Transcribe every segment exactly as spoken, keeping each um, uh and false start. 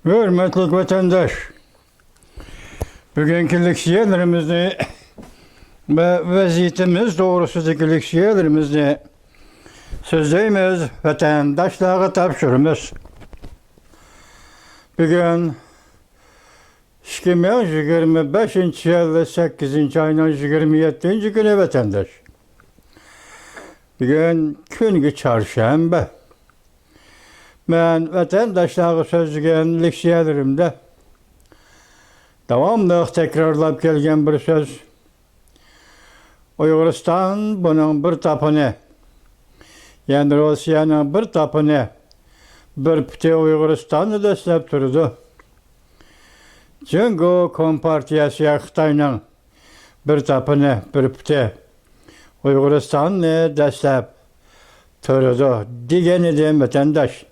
ھۆرمەتلىك ۋەتەنداش، بۈگۈنكى لېكسىيەلىرىمىزنى ۋە ۋەزىيىتىمىز توغرىسىدىكى لېكسىيەلىرىمىزنى سۆزلەيمىز، ۋەتەنداشلارغا تاپشۇرىمىز. بۈگۈن ئىككى مىڭ يىگىرمە بەشىنچى يىل سەككىزىنچى ئاينىڭ يىگىرمە يەتتىنچى كۈنى، ۋەتەنداش. بۈگۈن كۈنگە چارشەنبە. مەن ۋەتەنداشلارغا سۆزلىگەن لېكسىيەلىرىمدە داۋاملىق تەكرارلاپ كەلگەن بىر سۆز. ئۇيغۇرىستان بۇنىڭ بىر تاپىنى. يەنى روسىيەنىڭ بىر تاپىنى، بىر پۇتى ئۇيغۇرىستاندا دەسلەپ تۇرىدۇ. جۇڭگو كومپارتىيەسى خىتاينىڭ بىر تاپىنى، بىر پۇتى ئۇيغۇرىستاننى دەسلەپ تۇرىدۇ دېگەن ئىدىم، ۋەتەنداش.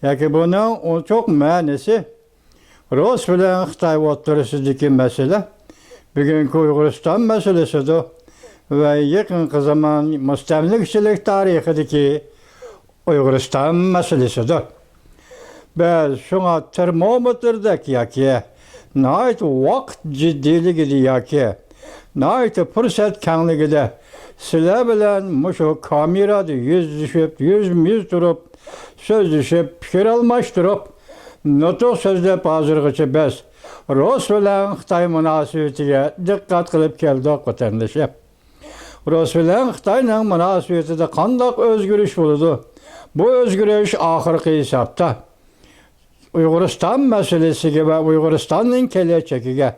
ياكى بۇنىڭ ئوچۇق مەنىسى، رۇس بىلەن خىتاي ئوتتۇرىسىدىكى مەسىلە بۈگۈنكى ئۇيغۇرىستان مەسىلىسىدۇر ۋە يېقىنقى زامان مۇستەملىكىچىلىك تارىخىدىكى ئۇيغۇرىستان مەسىلىسىدۇر. بىز شۇڭا تېرمومېتىردەك ياكى ناھايىتى ۋاقىت جىددىيلىكىدە ياكى ناھايىتى پۇرسەت كەڭلىكىدە سىلەر بىلەن مۇشۇ كامېرادا يۈزلىشىپ، يۈزمۇ يۈز تۇرۇپ، سۆزلىشىپ، پىكىر ئالماشتۇرۇپ، نۇتۇق سۆزلەپ، ھازىرغىچە بىز رۇس بىلەن خىتاي مۇناسىۋىتىگە دىققەت قىلىپ كەلدۇق، ۋەتەندىشىم. رۇس بىلەن خىتاينىڭ مۇناسىۋىتىدە قانداق ئۆزگىرىش بولىدۇ؟ بۇ ئۆزگىرىش ئاخىرقى ھېسابتا ئۇيغۇرىستان مەسىلىسىگە ۋە ئۇيغۇرىستاننىڭ كېلەچىكىگە،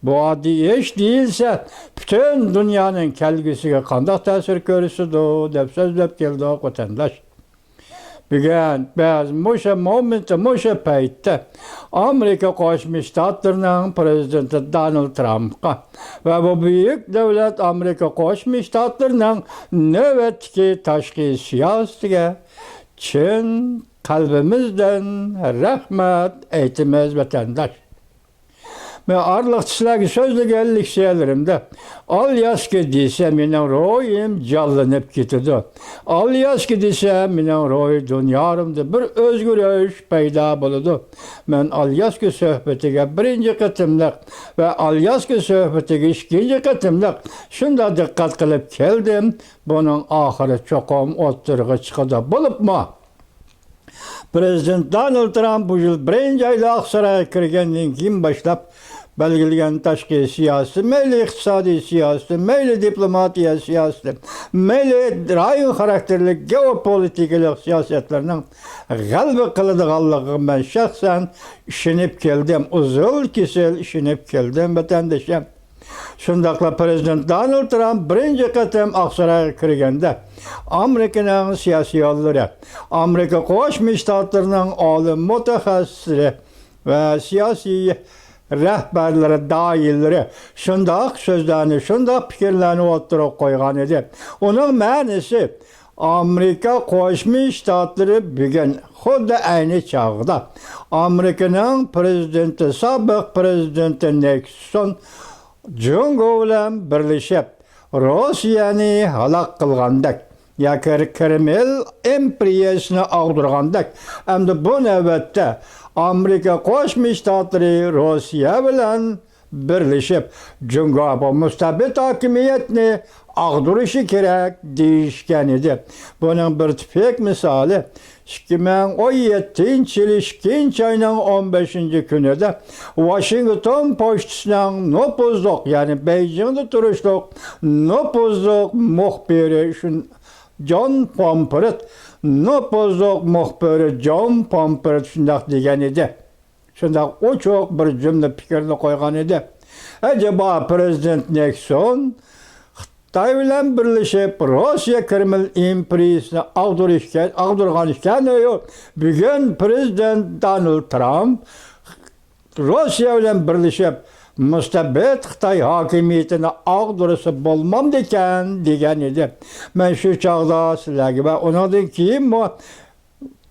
بۇ ئاددىي ئىش دېيىلسە، پۈتۈن دۇنيانىڭ كەلگۈسىگە قانداق تەسىر كۆرسىتىدۇ، دەپ سۆزلەپ كەلدۇق، ۋەتەنداش. بۈگۈن بىز مۇشۇ مومېنتتا، مۇشۇ پەيتتە ئامېرىكا قوشما شتاتلىرىنىڭ پىرېزىدېنتى دونالد ترامپقا ۋە بۇ بۈيۈك دۆلەت ئامېرىكا قوشما شتاتلىرىنىڭ نۆۋەتتىكى تاشقى سىياسىتىگە چىن قەلبىمىزدىن رەھمەت ئېيتىمىز، ۋەتەنداش. مەن ئارىلىقتا سىلەرگە سۆزلىگەن لېكسىيەلىرىمدە ئالياسكا دېسە، مېنىڭ روھىم جانلىنىپ كېتىدۇ. ئالياسكا دېسە، مېنىڭ روھىي دۇنيامدا بىر ئۆزگىرىش پەيدا بولىدۇ. مەن ئالياسكا سۆھبىتىگە بىرىنچى قېتىملىق ۋە ئالياسكا سۆھبىتىگە ئىككىنچى قېتىملىق شۇنداق دىققەت قىلىپ كەلدىم. بۇنىڭ ئاخىرى چوقۇم ئوتتۇرىغا چىقىدۇ. بولۇپمۇ پىرېزىدېنت دونالد ترامپ بۇ يىل بىرىنچى ئايدا ئاقسارايغا كىرگەندىن كېيىن باشلاپ بەلگىلىگەن تاشقى سىياسىتى، مەيلى ئىقتىسادىي سىياسىتى، مەيلى دىپلوماتىيە سىياسىتى، مەيلى رايون خاراكتېرلىك گېئوپولىتىكىلىق سىياسەتلەرنىڭ غەلىبە قىلىدىغانلىقىغا مەن شەخسەن ئىشىنىپ كەلدىم، ئۇزۇن كېسىل ئىشىنىپ كەلدىم، ۋەتەندىشىم. شۇنداقلا پىرېزىدېنت دونالد ترامپ بىرىنچى قېتىم ئاقسارايغا كىرگەندە، ئامېرىكىنىڭ سىياسىيونلىرى، ئامېرىكا قوشما شتاتلىرىنىڭ ئالىم مۇتەخەسسىسلىرى ۋە سىياسىي رەھبەرلىرى، داھىيلىرى شۇنداق سۆزلەرنى، شۇنداق پىكىرلەرنى ئوتتۇرىغا قويغان ئىدى. ئۇنىڭ مەنىسى، ئامېرىكا قوشما شتاتلىرى بۈگۈن خۇددى ئەينى چاغدا ئامېرىكىنىڭ پىرېزىدېنتى، سابىق پىرېزىدېنتى نىكسون جۇڭگو بىلەن بىرلىشىپ، روسىيەنى ھالاك قىلغاندەك ياكى كرېمىل ئىمپېرىيەسىنى ئاغدۇرغاندەك، ئەمدى بۇ نۆۋەتتە ئامېرىكا قوشما شتاتلىرى روسىيە بىلەن بىرلىشىپ، جۇڭگو بۇ مۇستەبىت ھاكىمىيەتنى ئاغدۇرۇشى كېرەك دېيىشكەن ئىدى. بۇنىڭ بىر تۈپەيلى مىسالى، ئىككى مىڭ ئون يەتتىنچى يىل ئىككىنچى ئاينىڭ ئون بەشىنچى كۈنىدە ۋاشىنگتون پوچتىسىنىڭ نوپۇزلۇق، يەنى بېيجىڭدا تۇرۇشلۇق نوپۇزلۇق مۇخبىرى شۇن-، جون پومپرېت، نوپۇزلۇق مۇخبىرى جون پومپرېت شۇنداق دېگەن ئىدى. شۇنداق ئوچۇق بىر جۈملە پىكىرنى قويغان ئىدى. ئەجەبا پىرېزىدېنت نىكسون خىتاي بىلەن بىرلىشىپ روسىيە كرېمىل ئىمپېرىيىسىنى ئاغدۇرۇشكە-، ئاغدۇرغان ئىكەن، بۈگۈن پىرېزىدېنت دونالد ترامپ روسىيە بىلەن بىرلىشىپ مۇستەبىت خىتاي ھاكىمىيىتىنى ئاغدۇرسا بولمامدىكەن دېگەن ئىدى. مەن شۇ چاغدا سىلەرگە ۋە ئۇنىڭدىن كېيىنمۇ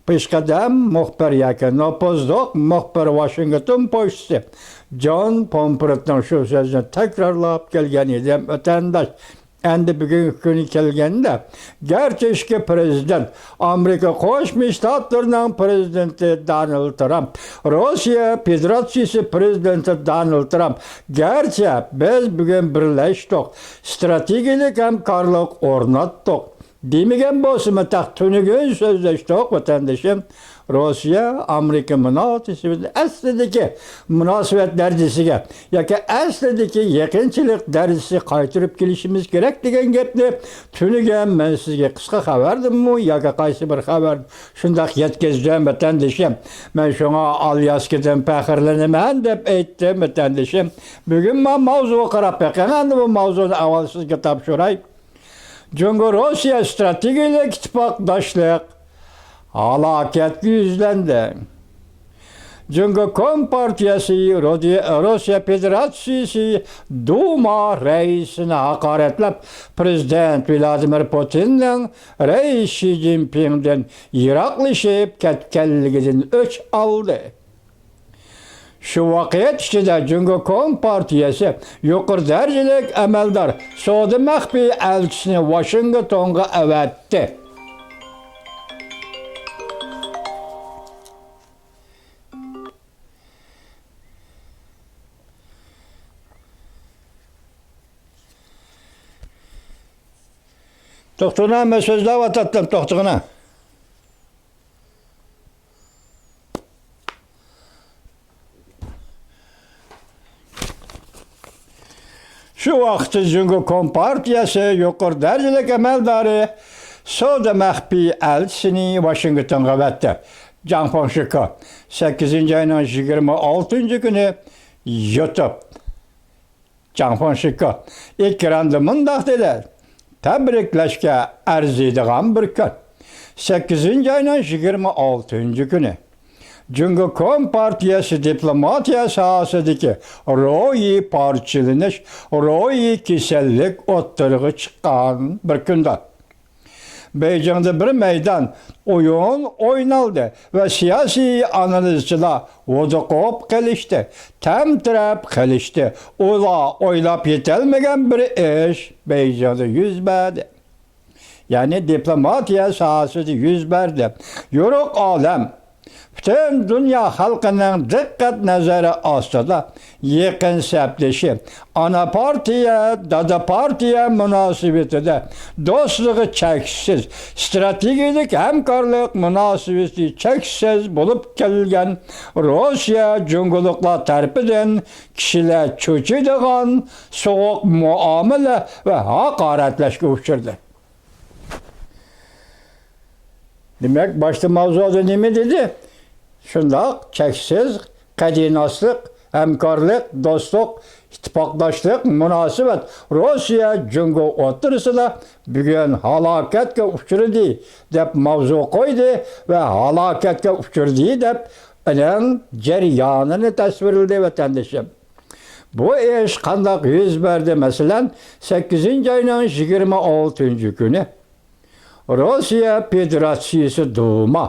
پېشقەدەم مۇخبىر ياكى نوپۇزلۇق مۇخبىر ۋاشىنگتون پوچتىسى جون پومپرېتنىڭ شۇ سۆزىنى تەكرارلاپ كەلگەن ئىدىم، ۋەتەنداش. ئەمدى بۈگۈنكى كۈنگە كەلگەندە، گەرچە ئىككى پىرېزىدېنت، ئامېرىكا قوشما شتاتلىرىنىڭ پىرېزىدېنتى دونالد ترامپ، روسىيە فېدېراتسىيىسى پىرېزىدېنتى دونالد ترامپ، گەرچە بىز بۈگۈن بىرلەشتۇق، ئىستراتېگىيەلىك ھەمكارلىق ئورناتتۇق دېمىگەن بولسىمۇ، تېخى تۈنۈگۈن سۆزلەشتۇق، ۋەتەندىشىم. روسىيە ئامېرىكا مۇناسىۋىتى ئەسلىدىكى مۇناسىۋەت دەرىجىسىگە ياكى ئەسلىدىكى يېقىنچىلىق دەرىجىسىگە قايتۇرۇپ كېلىشىمىز كېرەك دېگەن گەپنى تۈنۈگۈن مەن سىزگە قىسقا خەۋەردىنمۇ ياكى قايسى بىر خەۋەر شۇنداق يەتكۈزدۈم، ۋەتەندىشىم. مەن شۇڭا ئالياسكىدىن پەخىرلىنىمەن دەپ ئېيتتىم، ۋەتەندىشىم. بۈگۈن مانا ماۋزۇغا قاراپ بېقىڭ، ئەمدى بۇ ماۋزۇنى ئاۋۋال سىزگە تاپشۇراي. جۇڭگو روسىيە ئىستراتېگىيەلىك ئىتتىپاقداشلىق ھالاكەتكە يۈزلەندى. جۇڭگو كومپارتىيەسى رودى-، روسىيە فېدېراتسىيىسى دۇما رەئىسىنى ھاقارەتلەپ، پىرېزىدېنت ۋلادىمىر پۇتىننىڭ رەئىس شى جىنپىڭدىن يىراقلىشىپ كەتكەنلىكىدىن ئۆچ ئالدى. شۇ ۋاقىت ئىچىدە جۇڭگو كومپارتىيەسى يۇقىرى دەرىجىلىك ئەمەلدار سودا مەخپىي ئەلچىسىنى ۋاشىنگتونغا ئەۋەتتى. توختىغىنا، مەن سۆزلەۋاتاتتىم، توختىغىنا. شۇ ۋاقىتتا جۇڭگو كومپارتىيەسى يۇقىرى دەرىجىلىك ئەمەلدارى سودا مەخپىي ئەلچىسىنى ۋاشىنگتونغا ئەۋەتتى. جاڭ فېڭشىكو، سەككىزىنچى ئاينىڭ يىگىرمە ئالتىنچى كۈنى يۇتۇپ. جاڭ فېڭشىكو ئېكراندا مۇنداق دېدى: «تەبرىكلەشكە ئەرزىيدىغان بىر كۈن. سەككىزىنچى ئاينىڭ يىگىرمە ئالتىنچى كۈنى جۇڭگو كومپارتىيەسى دىپلوماتىيە ساھەسىدىكى روھىي پارچىلىنىش، روھىي كېسەللىك ئوتتۇرىغا چىققان بىر كۈندە.» بېيجىڭدا بىر مەيدان ئويۇن ئوينالدى ۋە سىياسىي ئانالىزچىلار ھودۇقۇپ قېلىشتى، تەمتىرەپ قېلىشتى. ئۇلار ئويلاپ يېتەلمىگەن بىر ئىش بېيجىڭدا يۈز بەردى. يەنى دىپلوماتىيە ساھەسىدە يۈز بەردى. يورۇق ئالەم، پۈتۈن دۇنيا خەلقىنىڭ دىققەت نەزىرى ئاستىدا يېقىن سەپدىشى، ئانا پارتىيە، دادا پارتىيە مۇناسىۋىتىدە دوستلۇقى چەكسىز، ئىستراتېگىيەلىك ھەمكارلىق مۇناسىۋىتى چەكسىز بولۇپ كەلگەن روسىيە جۇڭگولۇقلار تەرىپىدىن كىشىلەر چۆچۈيدىغان سوغۇق مۇئامىلە ۋە ھاقارەتلەشكە ئۇچرىدى. دېمەك، باشتا ماۋزۇدا نېمە دېدى؟ شۇنداق، چەكسىز قەدىناسلىق، ھەمكارلىق، دوستلۇق، ئىتتىپاقداشلىق مۇناسىۋەت روسىيە جۇڭگو ئوتتۇرىسىدا بۈگۈن ھالاكەتكە ئۇچرىدى، دەپ ماۋزۇ قويدى ۋە ھالاكەتكە ئۇچرىدى، دەپ ئۇنىڭ جەريانىنى تەسۋىرلىدى، ۋەتەندىشىم. بۇ ئىش قانداق يۈز بەردى؟ مەسىلەن، سەككىزىنچى ئاينىڭ يىگىرمە ئالتىنچى كۈنى روسىيە فېدېراتسىيىسى دۇما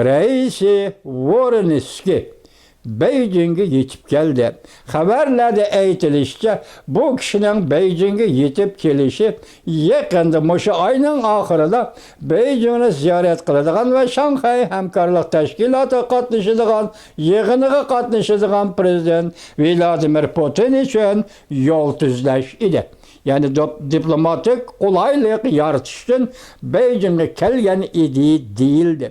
رەئىسى ۋورونسكىي بېيجىڭگە يېتىپ كەلدى. خەۋەرلەردە ئېيتىلىشىچە، بۇ كىشىنىڭ بېيجىڭگە يېتىپ كېلىشى يېقىندا، مۇشۇ ئاينىڭ ئاخىرىدا بېيجىڭنى زىيارەت قىلىدىغان ۋە شاڭخەي ھەمكارلىق تەشكىلاتىغا قاتنىشىدىغان يىغىنىغا قاتنىشىدىغان پىرېزىدېنت ۋلادىمىر پۇتىن ئۈچۈن يول تۈزلەش ئىدى. يەنى دوپ-، دىپلوماتىك قولايلىق يارىتىش ئۈچۈن بېيجىڭغا كەلگەن ئىدى دېيىلدى.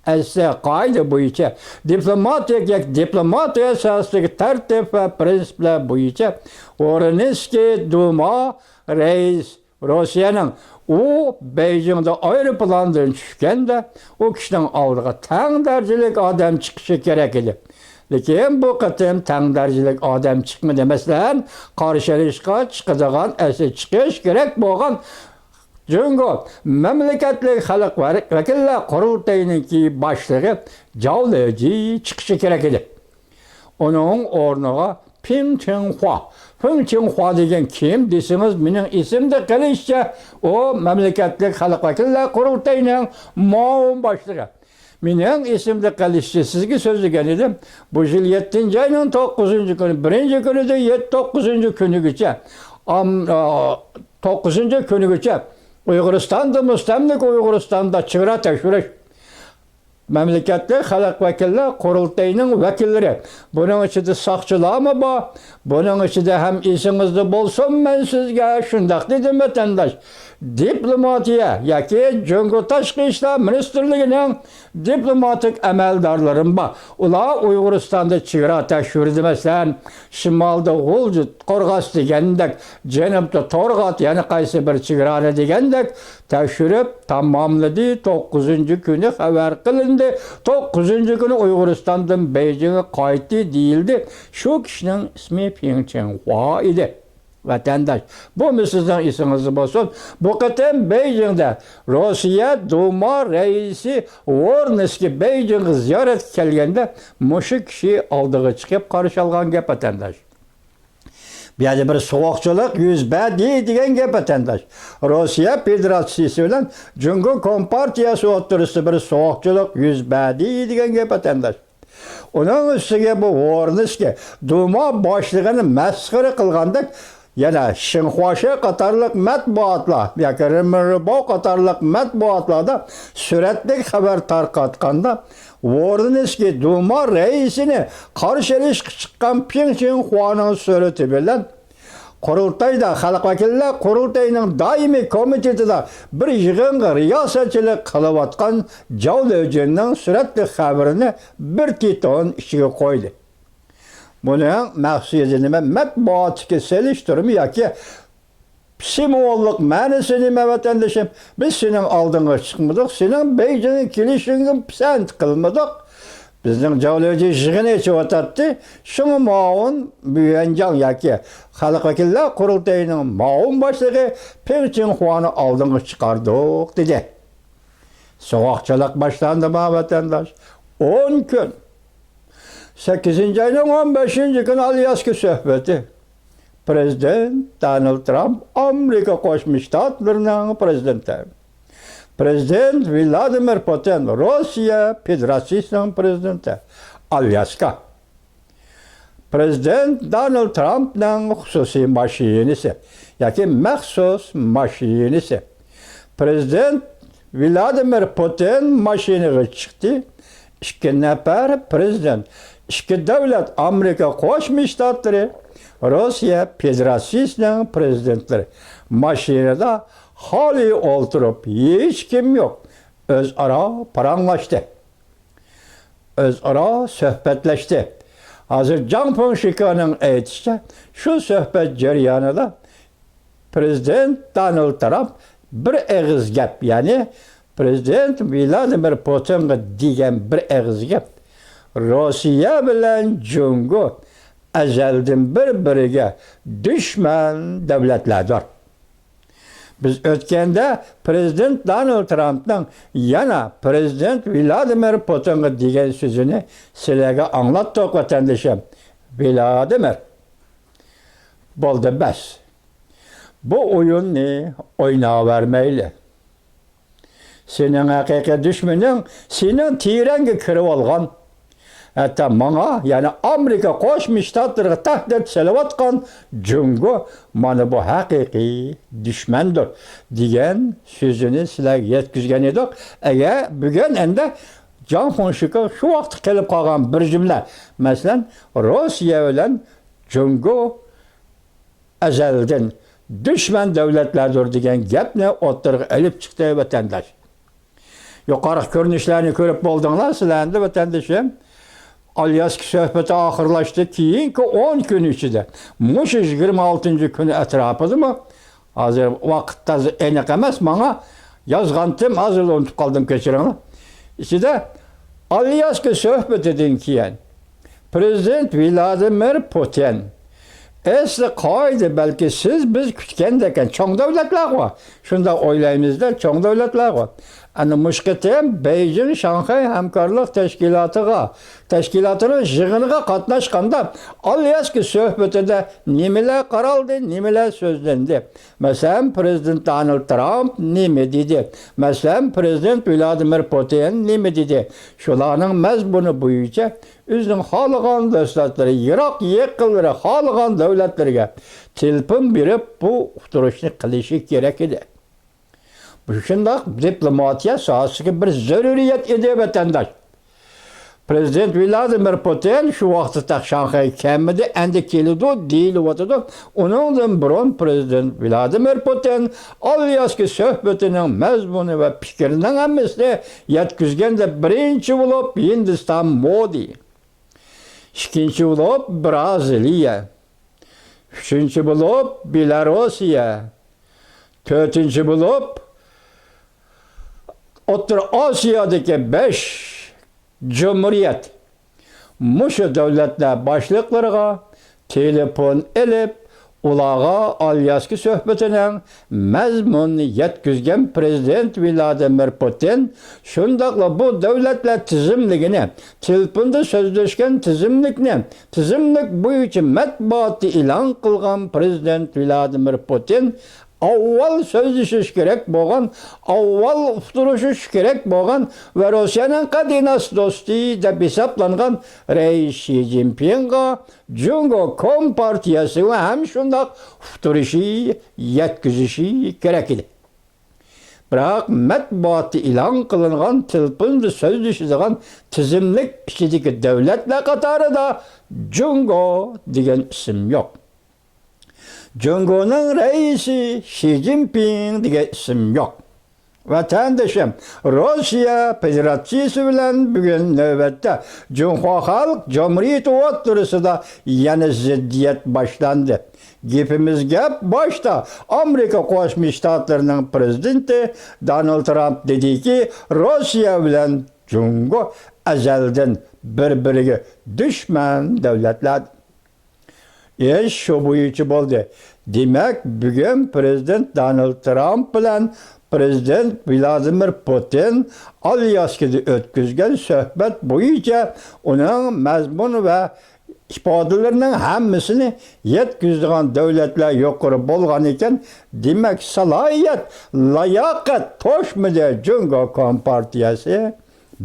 ئەسلى قائىدە بويىچە دىپلوماتىك ياكى دىپلوماتىيە ساھەسىدىكى تەرتىپ ۋە پىرىنسىپلار بويىچە ۋورونسكىي دۇما رەئىس روسىيەنىڭ ئۇ بېيجىڭدا ئايروپىلاندىن چۈشكەندە، ئۇ كىشىنىڭ ئالدىغا تەڭ دەرىجىلىك ئادەم چىقىشى كېرەك ئىدى. لېكىن بۇ قېتىم تەڭ دەرىجىلىك ئادەم چىقمىدى. مەسىلەن، قارشى ئېلىشقا چىقىدىغان، ئەسلى چىقىش كېرەك بولغان جۇڭگو مەملىكەتلىك خەلق ۋە-، ۋەكىللەر قۇرۇلتىيىنىڭكى باشلىقى جاۋ لېجى چىقىشى كېرەك ئىدى. ئۇنىڭ ئورنىغا پېڭ چىڭخۇا. پېڭ چىڭخۇا دېگەن كىم دېسىڭىز، مېنىڭ ئېسىمدە قېلىشىچە، ئۇ مەملىكەتلىك خەلق ۋەكىللەر قۇرۇلتىيىنىڭ مۇئاۋىن باشلىقى. مېنىڭ ئېسىمدە قېلىشىچە، سىزگە سۆزلىگەن ئىدىم. بۇ يىل يەتتىنچى ئاينىڭ توققۇزىنچى كۈنى، بىرىنچى كۈنىدىن يەت-، توققۇزىنچى كۈنىگىچە ئام-، ئا، توققۇزىنچى كۈنىگىچە ئۇيغۇرىستاندا، مۇستەملىكە ئۇيغۇرىستاندا چېگرا تەكشۈرۈش، مەملىكەتلىك خەلق ۋەكىللەر قۇرۇلتىيىنىڭ ۋەكىللىرى، بۇنىڭ ئىچىدە ساقچىلارمۇ بار. بۇنىڭ ئىچىدە ھەم ئېسىڭىزدە بولسۇن، مەن سىزگە شۇنداق دېدىم، ۋەتەنداش. دىپلوماتىيە ياكى جۇڭگو تاشقى ئىشلار مىنىستىرلىكىنىڭ دىپلوماتىك ئەمەلدارلىرىمۇ بار. ئۇلار ئۇيغۇرىستاندا چېگرا تەكشۈردى، مەسىلەن، شىمالدا غۇلجا قورغاس دېگەندەك، جەنۇبتا تورغات، يەنە قايسى بىر چېگرانى دېگەندەك تەكشۈرۈپ تاماملىدى. توققۇزىنچى كۈنى خەۋەر قىلىندى. توققۇزىنچى كۈنى ئۇيغۇرىستاندىن بېيجىڭغا قايتتى دېيىلدى. شۇ كىشىنىڭ ئىسمى پىڭ چىڭخۇا ئىدى. ۋەتەنداش، بۇمۇ سىزنىڭ ئېسىڭىزدە بولسۇن. بۇ قېتىم بېيجىڭدا روسىيە دۇما رەئىسى ۋورنىسكىي بېيجىڭغا زىيارەتكە كەلگەندە مۇشۇ كىشى ئالدىغا چىقىپ قارشى ئالغان گەپ، ۋەتەنداش. بۇ يەردە بىر سوغۇقچىلىق يۈز بەردى دېگەن گەپ، ۋەتەنداش. روسىيە فېدېراتسىيىسى بىلەن جۇڭگو كومپارتىيەسى ئوتتۇرىسىدا بىر سوغۇقچىلىق يۈز بەردى دېگەن گەپ، ۋەتەنداش. ئۇنىڭ ئۈستىگە بۇ ۋورنىسكىي دۇما باشلىقىنى مەسخىرە قىلغاندەك، يەنە شىنخۇاشې قاتارلىق مەتبۇئاتلار ياكى رېنمېنرېباۋ قاتارلىق مەتبۇئاتلاردا سۈرەتلىك خەۋەر تارقاتقاندا، ۋورنىسكىي دۇما رەئىسىنى قارشى ئېلىشقا چىققان پىڭ چىڭخۇانىڭ سۈرىتى بىلەن قۇرۇلتايدا، خەلق ۋەكىللەر قۇرۇلتىيىنىڭ دائىمىي كومىتېتىدا بىر يىغىنغا رىياسەتچىلىك قىلىۋاتقان جاۋ لېجىننىڭ سۈرەتلىك خەۋىرىنى بىر تىتون ئىچىگە قويدى. بۇنىڭ مەقسىتى نېمە؟ مەتبۇئاتتىكى سېلىشتۇرما ياكى سىمۋوللۇق مەنىسى نېمە، ۋەتەندىشىم؟ بىز سېنىڭ ئالدىڭغا چىقمىدۇق، سېنىڭ بېيجىڭغا كېلىشىڭگە پىسەنت قىلمىدۇق. بىزنىڭ جاۋ لېجى يىغىن ئېچىۋاتاتتى. شۇڭا مۇئاۋىن بيۈەنجاڭ ياكى خەلق ۋەكىللەر قۇرۇلتىيىنىڭ مۇئاۋىن باشلىقى پېڭ چىڭخۇانى ئالدىڭغا چىقاردۇق، دېدى. سوغۇقچىلىق باشلاندىما، ۋەتەنداش؟ ئون كۈن. سەككىزىنچى ئاينىڭ ئون بەشىنچى كۈنى ئالياسكا سۆھبىتى. پرېزىدېنت دونالد ترامپ، ئامېرىكا قوشما شتاتلىرىنىڭ پرېزىدېنتى. پرېزىدېنت ۋلادىمىر پۇتىن، روسىيە فېدېراتسىيىسىنىڭ پرېزىدېنتى. ئالياسكا. پرېزىدېنت دونالد ترامپنىڭ خۇسۇسىي ماشىنىسى ياكى مەخسۇس ماشىنىسى. پرېزىدېنت ۋلادىمىر پۇتىن ماشىنىغا چىقتى. ئىككى نەپەر پرېزىدېنت، ئىككى دۆلەت ئامېرىكا قوشما شتاتلىرى، روسىيە فېدېراتسىيىسىنىڭ پرېزىدېنتلىرى ماشىنىدا خالىي ئولتۇرۇپ، ھېچكىم يوق، ئۆزئارا پاراڭلاشتى. ئۆزئارا سۆھبەتلەشتى. ھازىر جاڭ فېڭشىكېنىڭ ئېيتىشىچە، شۇ سۆھبەت جەريانىدا پرېزىدېنت دونالد ترامپ بىر ئېغىز گەپ، يەنى پرېزىدېنت ۋلادىمىر پۇتىنغا دېگەن بىر ئېغىز گەپ، روسىيە بىلەن جۇڭگو ئەزەلدىن بىر-بىرىگە دۈشمەن دۆلەتلەردۇر. بىز ئۆتكەندە پرېزىدېنت دونالد ترامپنىڭ يەنە پرېزىدېنت ۋلادىمىر پۇتىنغا دېگەن سۆزىنى سىلەرگە ئاڭلاتتۇق، ۋەتەندىشىم. ۋلادىمىر، بولدى، بەس. بۇ ئويۇننى ئويناۋەرمەيلى. سېنىڭ ھەقىقىي دۈشمىنىڭ سېنىڭ تېرەڭگە كىرىۋالغان، ھەتتا ماڭا، يەنى ئامېرىكا قوشما شتاتلىرىغا تەھدىت سېلىۋاتقان جۇڭگو مانا بۇ ھەقىقىي دۈشمەندۇر، دېگەن سۆزىنى سىلەرگە يەتكۈزگەن ئىدۇق. ئەگەر بۈگۈن ئەندە جاڭ فېڭشىكېن شۇ ۋاقىتتا قېلىپ قالغان بىر جۈملە، مەسىلەن، روسىيە بىلەن جۇڭگو ئەزەلدىن دۈشمەن دۆلەتلەردۇر دېگەن گەپنى ئوتتۇرىغا ئېلىپ چىقتى، ۋەتەنداش. يۇقىرىقى كۆرۈنۈشلەرنى كۆرۈپ بولدۇڭلار سىلەر ئەمدى، ۋەتەندىشىم. ئالياسكا سۆھبىتى ئاخىرلاشتى. كېيىنكى ئون كۈن ئىچىدە، مۇشۇ يىگىرمە ئالتىنچى كۈنى ئەتراپىدىمۇ، ھازىر ۋاقىت تازا ئېنىق ئەمەس ماڭا، يازغانتىم، ھازىرلا ئۇنتۇپ قالدىم، كەچۈرۈڭلار. ئىچىدە ئالياسكا سۆھبىتىدىن كېيىن، پرېزىدېنت ۋلادىمىر پۇتىن، ئەسلى قائىدە، بەلكى سىز بىز كۈتكەندەك چوڭ دۆلەتلەرغۇ، شۇنداق ئويلايمىز-دە، چوڭ دۆلەتلەرغۇ. ئەنە مۇشۇ قېتىم بېيجىڭ شاڭخەي ھەمكارلىق تەشكىلاتىغا، تەشكىلاتىنىڭ يىغىنىغا قاتناشقاندا ئالياسكا سۆھبىتىدە نېمىلەر قارالدى، نېمىلەر سۆزلەندى؟ مەسىلەن، پىرېزىدېنت دونالد ترامپ نېمە دېدى؟ مەسىلەن، پىرېزىدېنت ۋلادىمىر پۇتىن نېمە دېدى؟ شۇلارنىڭ مەزمۇنى بويىچە ئۆزىنىڭ خالىغان دوستلىرى، يىراق يېقىنلىرى، خالىغان دۆلەتلىرىگە تېلېفون بېرىپ، بۇ ئۇقتۇرۇشنى قىلىشى كېرەك ئىدى. بۇ شۇنداق دىپلوماتىيە ساھەسىدىكى بىر زۆرۈرىيەت ئىدى، ۋەتەنداش. پىرېزىدېنت ۋلادىمىر پۇتىن شۇ ۋاقىتتا تېخى شاڭخەيگە كەلمىدى، ئەندى كېلىدۇ دېيىلىۋاتىدۇ. ئۇنىڭدىن بۇرۇن پىرېزىدېنت ۋلادىمىر پۇتىن ئالياسكا سۆھبىتىنىڭ مەزمۇنى ۋە پىكرىنىڭ ھەممىسىنى يەتكۈزگەندە، بىرىنچى بولۇپ ھىندىستان مودى، ئىككىنچى بولۇپ برازىلىيە، ئۈچىنچى بولۇپ بېلاروسىيە، تۆتىنچى بولۇپ ئوتتۇرا ئاسىيادىكى بەش جۇمھۇرىيەت. مۇشۇ دۆلەتلەر باشلىقلىرىغا تېلېفون ئېلىپ، ئۇلارغا ئالياسكا سۆھبىتىنىڭ مەزمۇنىنى يەتكۈزگەن پىرېزىدېنت ۋلادىمىر پۇتىن، شۇنداقلا بۇ دۆلەتلەر تىزىملىكىنى، تېلېفوندا سۆزلەشكەن تىزىملىكنى، تىزىملىك بويىچە مەتبۇئاتتا ئېلان قىلغان پىرېزىدېنت ۋلادىمىر پۇتىن ئاۋۋال سۆزلىشىش كېرەك بولغان، ئاۋۋال ئۇقتۇرۇشۇش كېرەك بولغان ۋە روسىيەنىڭ قەدىناس دوستى دەپ ھېسابلانغان رەئىس شى جىنپىڭغا جۇڭگو كومپارتىيەسى ۋە ھەم شۇنداق ئۇقتۇرۇشى، يەتكۈزۈشى كېرەك ئىدى. بىراق مەتبۇئاتتا ئېلان قىلىنغان تېلېفوندا سۆزلىشىدىغان تىزىملىك ئىچىدىكى دۆلەتلەر قاتارىدا جۇڭگو دېگەن ئىسىم يوق. جۇڭگونىڭ رەئىسى شى جىنپىڭ دېگەن ئىسىم يوق. ۋەتەندىشىم، روسىيە فېدېراتسىيىسى بىلەن بۈگۈن نۆۋەتتە جۇڭخۇا خەلق جۇمھۇرىيىتى ئوتتۇرىسىدا يەنە زىددىيەت باشلاندى. گېپىمىز گەپ باشتا ئامېرىكا قوشما شتاتلىرىنىڭ پىرېزىدېنتى دونالد ترامپ دېدىكى، روسىيە بىلەن جۇڭگو ئەزەلدىن بىر-بىرىگە دۈشمەن دۆلەتلەر. ئىش شۇ بويىچە بولدى. دېمەك، بۈگۈن پىرېزىدېنت دونالد ترامپ بىلەن پىرېزىدېنت ۋلادىمىر پۇتىن ئالياسكىدا ئۆتكۈزگەن سۆھبەت بويىچە ئۇنىڭ مەزمۇن ۋە ئىپادىلىرىنىڭ ھەممىسىنى يەتكۈزىدىغان دۆلەتلەر يۇقىرى بولغان ئىكەن. دېمەك، سالاھىيەت، لاياقەت توشمىدى جۇڭگو كومپارتىيەسى.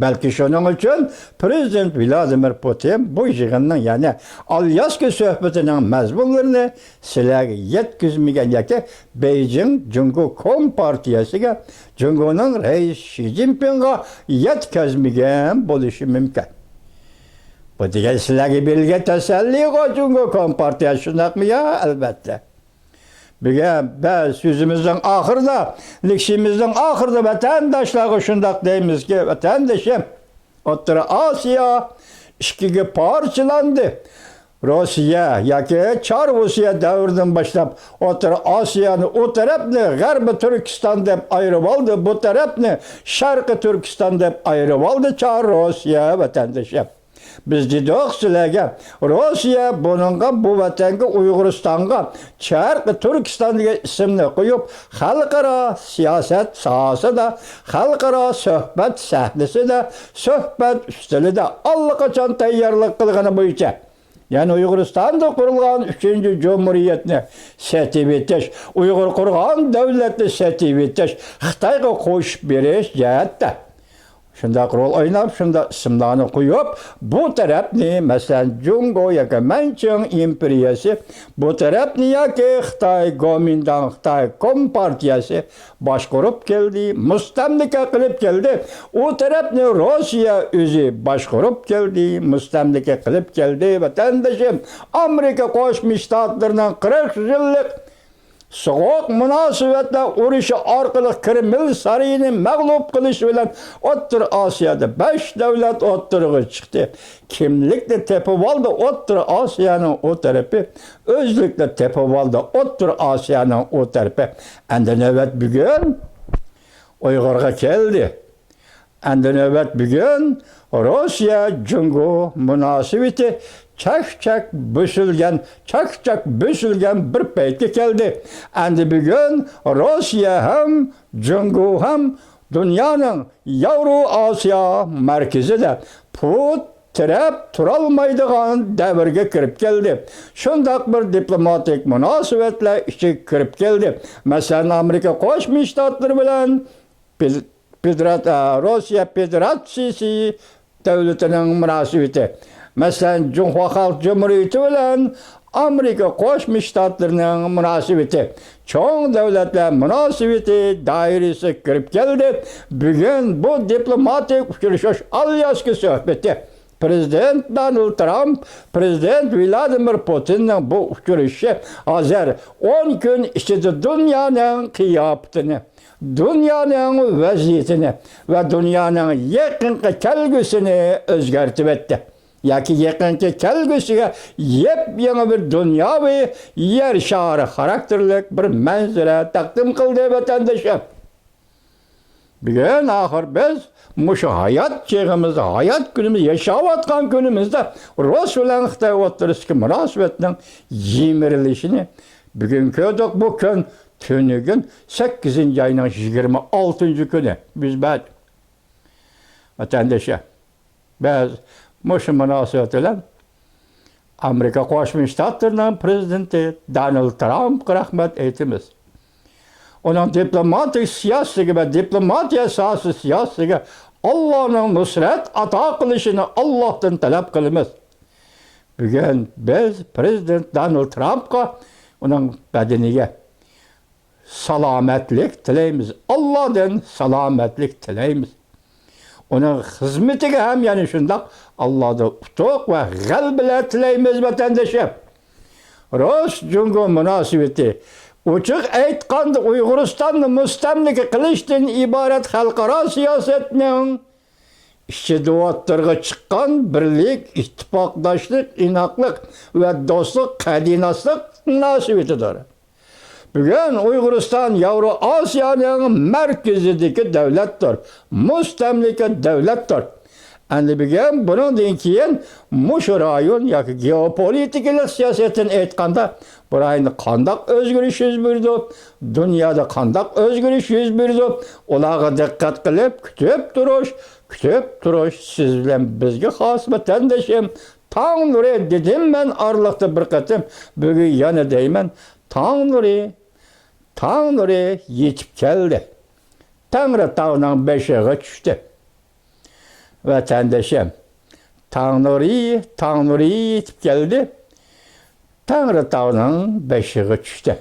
بەلكى شۇنىڭ ئۈچۈن پىرېزىدېنت ۋلادىمىر پۇتىن بۇ يىغىننىڭ، يەنى ئالياسكا سۆھبىتىنىڭ مەزمۇنلىرىنى سىلەرگە يەتكۈزمىگەن ياكى بېيجىڭ جۇڭگو كومپارتىيەسىگە جۇڭگونىڭ رەئىسى شى جىنپىڭغا يەتكۈزمىگەن بولۇشى مۇمكىن. بۇ دېگەن سىلەرگە بېرىلگەن تەسەللىغۇ جۇڭگو كومپارتىيەسى، شۇنداقمۇ يا؟ ئەلۋەتتە. بۈگۈن بىز سۆزىمىزنىڭ ئاخىرىدا، لېكسىيىمىزنىڭ ئاخىرىدا ۋەتەنداشلارغا شۇنداق دەيمىزكى، ۋەتەندىشىم، ئوتتۇرا ئاسىيا ئىككىگە پارچىلاندى. روسىيە ياكى چار روسىيە دەۋرىدىن باشلاپ ئوتتۇرا ئاسىيانى ئۇ تەرەپنى غەربىي تۈركىستان دەپ ئايرىۋالدى، بۇ تەرەپنى شەرقىي تۈركىستان دەپ ئايرىۋالدى چار روسىيە، ۋەتەندىشىم. بىز دېدۇق سىلەرگە، روسىيە بۇنىڭغا، بۇ ۋەتەنگە، ئۇيغۇرىستانغا، شەرقىي تۈركىستان دېگەن ئىسىمنى قويۇپ، خەلقئارا سىياسەت ساھەسىدە، خەلقئارا سۆھبەت سەھنىسىدە، سۆھبەت ئۈستىلىدە ئاللىقاچان تەييارلىق قىلغىنى بويىچە، يەنى ئۇيغۇرىستاندا قۇرۇلغان ئۈچىنچى جۇمھۇرىيەتنى سېتىۋېتىش، ئۇيغۇر قۇرغان دۆلەتنى سېتىۋېتىش، خىتايغا قوشۇپ بېرىش جەھەتتە شۇنداق رول ئويناپ، شۇنداق ئىسىملارنى قويۇپ، بۇ تەرەپنى، مەسىلەن، جۇڭگو ياكى مەنچىڭ ئىمپېرىيەسى، بۇ تەرەپنى ياكى خىتاي گومىنداڭ، خىتاي كومپارتىيەسى باشقۇرۇپ كەلدى، مۇستەملىكە قىلىپ كەلدى. ئۇ تەرەپنى روسىيە ئۆزى باشقۇرۇپ كەلدى، مۇستەملىكە قىلىپ كەلدى. ۋەتەندىشىم، ئامېرىكا قوشما شتاتلىرىنىڭ قىرىق يىللىق سوغۇق مۇناسىۋەتلەر ئۇرۇشى ئارقىلىق كرېمىل سارىيىنى مەغلۇپ قىلىش بىلەن ئوتتۇرا ئاسىيادا بەش دۆلەت ئوتتۇرىغا چىقتى. كىملىكنى تېپىۋالدى ئوتتۇرا ئاسىيانىڭ ئۇ تەرىپى، ئۆزلۈكنى تېپىۋالدى ئوتتۇرا ئاسىيانىڭ ئۇ تەرىپى. ئەمدى نۆۋەت بۈگۈن ئۇيغۇرغا كەلدى. ئەمدى نۆۋەت بۈگۈن روسىيە جۇڭگو مۇناسىۋىتى چەك-چەك بۆسۈلگەن، چەك-چەك بۆسۈلگەن بىر پەيتكە كەلدى. ئەمدى بۈگۈن روسىيە ھەم جۇڭگو ھەم دۇنيانىڭ ياۋرو ئاسىيا مەركىزىدە پۇت تىرەپ تۇرالمايدىغان دەۋرگە كىرىپ كەلدى. شۇنداق بىر دىپلوماتىك مۇناسىۋەتلەر ئىچىگە كىرىپ كەلدى. مەسىلەن، ئامېرىكا قوشما شتاتلىرى بىلەن پېد-، پېدېرات-، ئە، روسىيە فېدېراتسىيىسى دۆلىتىنىڭ مۇناسىۋىتى، مەسىلەن، جۇڭخۇا خەلق جۇمھۇرىيىتى بىلەن ئامېرىكا قوشما شتاتلىرىنىڭ مۇناسىۋىتى، چوڭ دۆلەتلەر مۇناسىۋىتى دائىرىسىگە كىرىپ كەلدى. بۈگۈن بۇ دىپلوماتىك ئۇچرىشىش ئالياسكا سۆھبىتى، پىرېزىدېنت دونالد ترامپ، پىرېزىدېنت ۋلادىمىر پۇتىننىڭ بۇ ئۇچرىشىشى ھازىر ئون كۈن ئىچىدە دۇنيانىڭ قىياپىتىنى، دۇنيانىڭ ۋەزىيىتىنى ۋە دۇنيانىڭ يېقىنقى كەلگۈسىنى ئۆزگەرتىۋەتتى. ياكى يېقىنقى كەلگۈسىگە يېپيېڭى بىر دۇنياۋى يەر شارى خاراكتېرلىك بىر مەنزىرە تەقدىم قىلدى، ۋەتەندىشىم. بۈگۈن ئاخىر بىز مۇشۇ ھايات چېغىمىزدا، ھايات كۈنىمىزدە، ياشاۋاتقان كۈنىمىزدە رۇس بىلەن خىتاي ئوتتۇرىسىدىكى مۇناسىۋەتنىڭ يىمىرىلىشىنى بۈگۈن كۆردۇق. بۇ كۈن تۈنۈگۈن سەككىزىنچى ئاينىڭ يىگىرمە ئالتىنچى كۈنى. بىز بەت ۋەتەندىشى، بىز مۇشۇ مۇناسىۋەت بىلەن ئامېرىكا قوشما شتاتلىرىنىڭ پىرېزىدېنتى دونالد ترامپقا رەھمەت ئېيتىمىز. ئۇنىڭ دىپلوماتىك سىياسىتىگە ۋە دىپلوماتىيە ساھەسى سىياسىتىگە ئاللانىڭ نۇسرەت ئاتا قىلىشىنى ئاللاھتىن تەلەپ قىلىمىز. بۈگۈن بىز پىرېزىدېنت دونالد ترامپقا ئۇنىڭ بەدىنىگە سالامەتلىك تىلەيمىز. ئاللادىن سالامەتلىك تىلەيمىز. ئۇنىڭ خىزمىتىگە ھەم يەنە شۇنداق ئاللادىن ئۇتۇق ۋە غەلىبىلەر تىلەيمىز، ۋەتەندىشىم. رۇس جۇڭگو مۇناسىۋىتى، ئوچۇق ئېيتقاندا، ئۇيغۇرىستاننى مۇستەملىكە قىلىشتىن ئىبارەت خەلقئارا سىياسەتنىڭ ئىچىدە ئوتتۇرىغا چىققان بىرلىك، ئىتتىپاقداشلىق، ئىناقلىق ۋە دوستلۇق، قەدىناسلىق مۇناسىۋىتىدۇر. بۈگۈن ئۇيغۇرىستان ياۋرو ئاسىيانىڭ مەركىزىدىكى دۆلەتتۇر، مۇستەملىكە دۆلەتتۇر. ئەمدى بۈگۈن بۇنىڭدىن كېيىن مۇشۇ رايون ياكى گېئوپولىتىكىلىق سىياسەتتىن ئېيتقاندا، بۇ رايوندا قانداق ئۆزگىرىش يۈز بېرىدۇ، دۇنيادا قانداق ئۆزگىرىش يۈز بېرىدۇ، ئۇلارغا دىققەت قىلىپ كۈتۈپ تۇرۇش، كۈتۈپ تۇرۇش سىز بىلەن بىزگە خاس، ۋەتەندىشىم. تاڭ نۇرى دېدىم مەن ئارىلىقتا بىر قېتىم، بۈگۈن يەنە دەيمەن، تاڭ نۇرى، تاڭ نۇرى يېتىپ كەلدى. تەڭرىتاغنىڭ بېشىغا چۈشتى. ۋەتەندىشىم، تاڭ نۇرى، تاڭ نۇرى يېتىپ كەلدى. تەڭرىتاغنىڭ بېشىغا چۈشتى.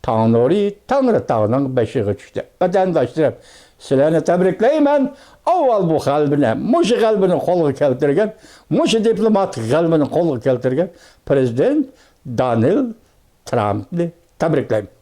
تاڭ نۇرى تەڭرىتاغنىڭ بېشىغا چۈشتى. ۋەتەنداشلىرىم، سىلەرنى تەبرىكلەيمەن. ئاۋۋال بۇ غەلىبىنى، مۇشۇ غەلىبىنى قولغا كەلتۈرگەن، مۇشۇ دىپلوماتىك غەلىبىنى قولغا كەلتۈرگەن پىرېزىدېنت دونالد ترامپنى تەبرىكلەيمەن.